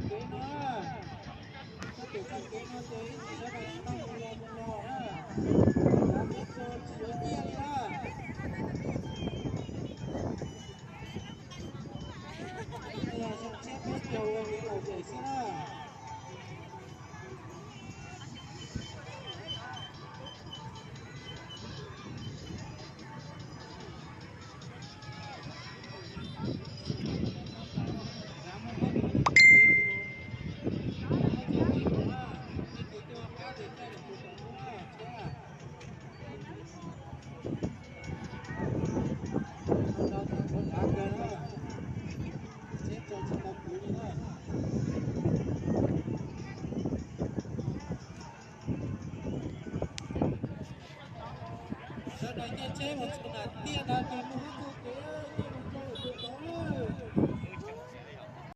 Kev no, koj tus txoj kev no ces ib txhis sawv daws tsis tau mus los mus los na, tsis yuav nyiaj li na. Yog zoo siab peb caug ua kev lom zem xwb na. Sawv daws nce tsheb mus txog nram tiaj no ces muaj lub